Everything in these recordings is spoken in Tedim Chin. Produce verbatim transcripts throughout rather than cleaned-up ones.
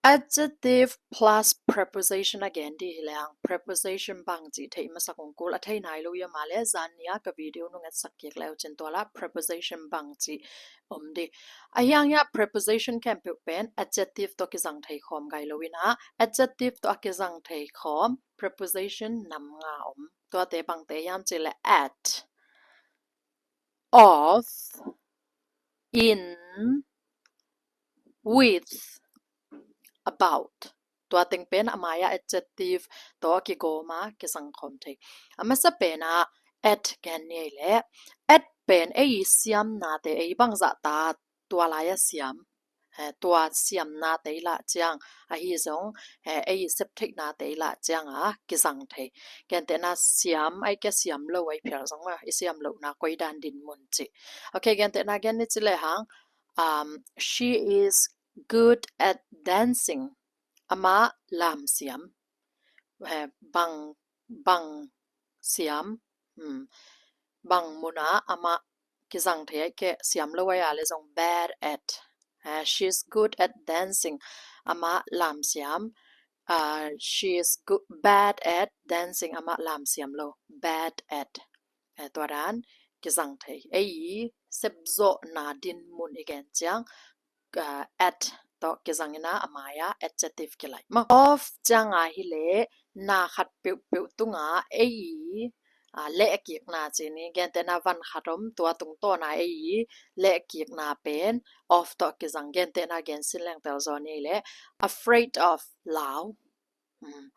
Adjective plus preposition a gen dih hi leng, preposition bang cih theih masak ung kul. A thei nai lo ia mah le zan nia ka video nung etsak kik leu cin tua la preposition bang cih om dih. A hiang ia preposition khempeuh pen adjective tawh kizang thei khawm gai lo ina, adjective tawh a kizang thei khawm preposition nam nga om. Tuate bangte hiam cih le at, of, in, with, about. Tua teng pen a mai-ah adjective tawh kigawm a kizang khawm thei. A masa pen ah at gen ni ei le, at pen ei siamnate, ei bangzah ta tua lai-a siam, eh, tua siamnate i lah ciang, ahi zong, eh, ei septheihnate i lah ciang a kizang thei. Gentehna siam ai kia siam lo ai phial zong a, i siam lohna koi dan din mun cih. Ok, gentehna gen ni ci le hang, um, she is good at dancing. Amah lam siam. Eh, bang, bang siam. Hmm. Bang mun ah amah kizang thei ai ke siam lo ai a le zong bad at. Eh, she's good at dancing. Amah lam siam. Ah, she's good, bad at dancing. Amah lam siam lo. Bad at. Eh, tua dan kizang thei. Ei sepzawhna din mun i gen ciang, ah, at tawh kizang ina a mai-ah adjective kilaih. Ma of ciang a hi le na khat peuhpeuh tungah ei, ah, lehkikna ci ni, gentehna van khat om tua tungtawna ei lehkikna pen of tawh kizang. Gentehna gen sin leng tel zaw ni le, afraid of, lau. Mm.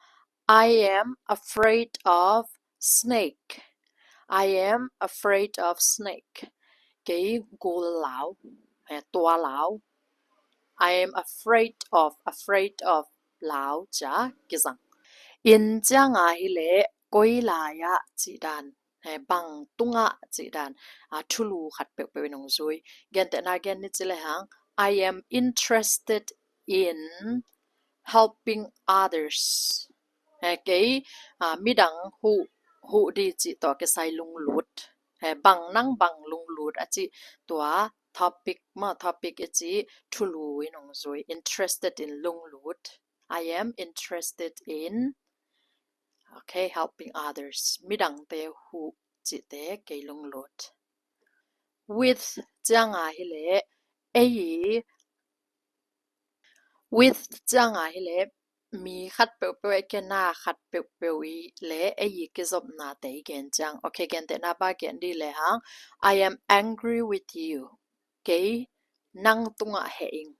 I am afraid of snake. I am afraid of snake. Kei gul lau, eh, tua lau. I am afraid of, afraid of, lau cia kizang. In ciang a hi le koi lai-ah cih dan, eh, bang tungah cih dan, ah, thulu khat peuhpeuh in hong zui. Gentehna gen ni ci le hang, I am interested in helping others. Eh, kei, ah, midang huh, huh di cih tawh kisai lunglut. Eh, bang nang bang lunglut a cih tua topic ma, topic i cih thulu in hong zui. Interested in lunglut. I am interested in, ok, helping others. Midangte huh cihte kei lunglut. With ciang a hi le ei, with ciang a hi le mi khat peuhpeuh ai ke na khat peuhpeuh i le ei kizopnate i gen ciang. Ok, gentehna ba gen di le hang, I am angry with you. Kei nang tungah heh ing.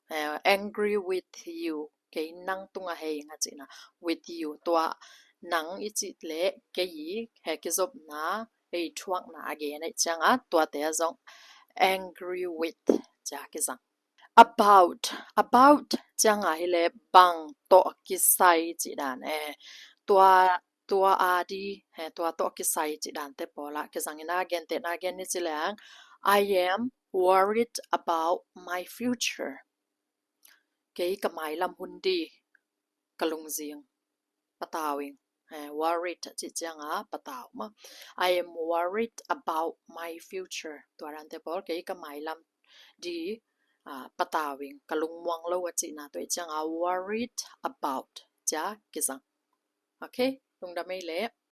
Eh, angry with you. Kei nang tungah heh ing a cihna. With you. Tua nang i cih le kei i, eh, kizopna, ei thuakna a gen ai ciang a, tuate a zong angry with cia kizang. About, about ciang a hi le bang tawh kisai cih dan, eh, tua, tua a di, eh, tua tawh kisai cih dante pawl ah kizang ina, gentehna gen ni ci le hang, I am worried about my future. Kei ka mailam hun di ka lungzing patau ing. Eh, worried a cih ciang a patau ma. I am worried about my future. Tua dante pawl kei ka mailam di, ah, patau ing, ka lungmuang lo a cihna tua i ciang a worried about cia kizang. Ok, lungdam ei le.